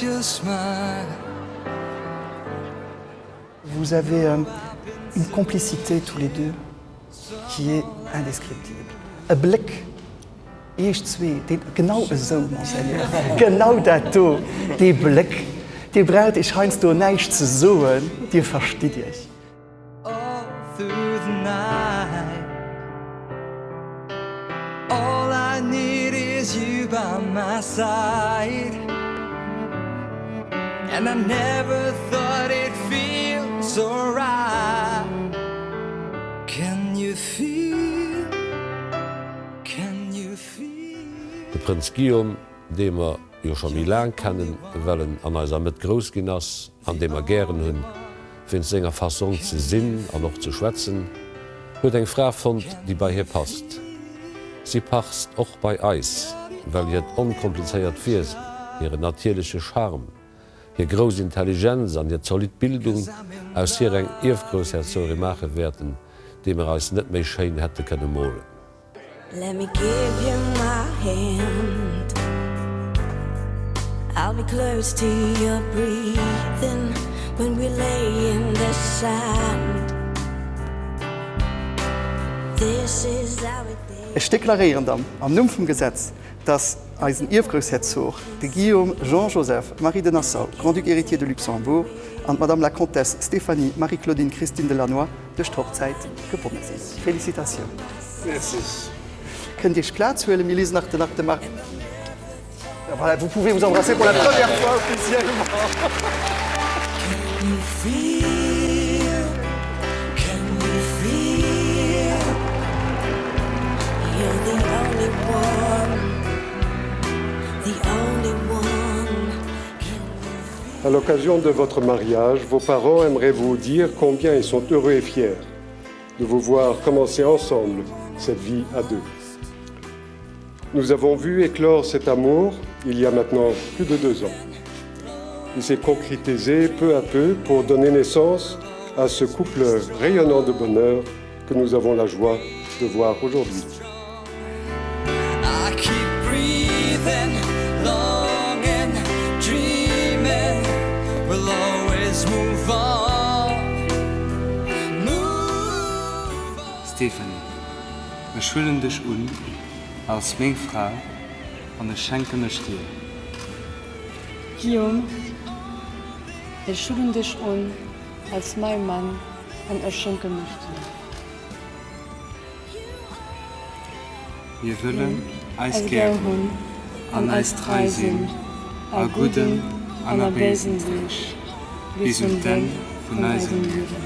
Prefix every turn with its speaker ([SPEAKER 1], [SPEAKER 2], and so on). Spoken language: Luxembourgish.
[SPEAKER 1] your smile.
[SPEAKER 2] Vous avez euh, une complicité tous les deux qui est indescriptible. E Bléck, Iech zwee, deen, genau esou, Monseigneur, genau dat do, dee Bléck, Dir braucht Iech heiansdo näischt ze soen, Dir verstitt Iech.
[SPEAKER 1] All through the night All I need is you by my side And I never thought it'd feel so right Can you feel, can you feel
[SPEAKER 3] De Prënz Guillaume, dee mer jo scho méi laang kennen, well en an eiser Mëtt grouss ginn ass an dee mer gären hunn, wéinst senger Fassong ze sinn an och ze schwätzen, huet eng Fra fonnt, déi bei hie passt. Si passt och bei eis, well hiert onkomplizéiert Wiesen, hiren natierleche Charme, hir grouss Intelligenz an hir zolidd Bildung aus hir eng Ierfgroussherzogin maache wäerten, déi mer eis net méi schéin hätte kënne molen.
[SPEAKER 4] Let me give you my hand I'll be close to your breathing When we lay in the sand This is how it is.
[SPEAKER 2] Ech deklaréieren dann am Numm vum Gesetz, dass eisen Ierfgroussherzog, de Guillaume Jean-Joseph Marie de Nassau, Grand-Duc héritier de Luxembourg, an d'Madame la Comtesse Stéphanie Marie-Claudine Christine de Lannoy duerch d'Hochzäit gebonne sinn. Félicitatiounen!
[SPEAKER 5] Merci.
[SPEAKER 2] Kënnt Iech Plaz huelen, mir liesen nach den Acte de mariage. Voilà, vous pouvez vous embrasser pour la première fois officiellement.
[SPEAKER 1] Can you feel, can you feel
[SPEAKER 4] You're the only one, the only one Can you feel
[SPEAKER 5] À l'occasion de votre mariage, vos parents aimeraient vous dire combien ils sont heureux et fiers de vous voir commencer ensemble cette vie à deux. Nous avons vu éclore cet amour il y a maintenant plus de deux ans. Il s'est concrétisé peu à peu pour donner naissance à ce couple rayonnant de bonheur que nous avons la joie de voir aujourd'hui.
[SPEAKER 1] I keep breathing, longing, dreaming We'll always move on, move on.
[SPEAKER 6] Stéphanie, ech huelen dech un als meng Fra an ech schenke mech dir.
[SPEAKER 7] Guillaume, ech huelen dech un als mäi Mann an ech schenke mech dir.
[SPEAKER 6] Mir wëllen eis gär hunn an eis trei sinn a gudden an a béisen Deeg bis un d'Enn vun eisem Liewen.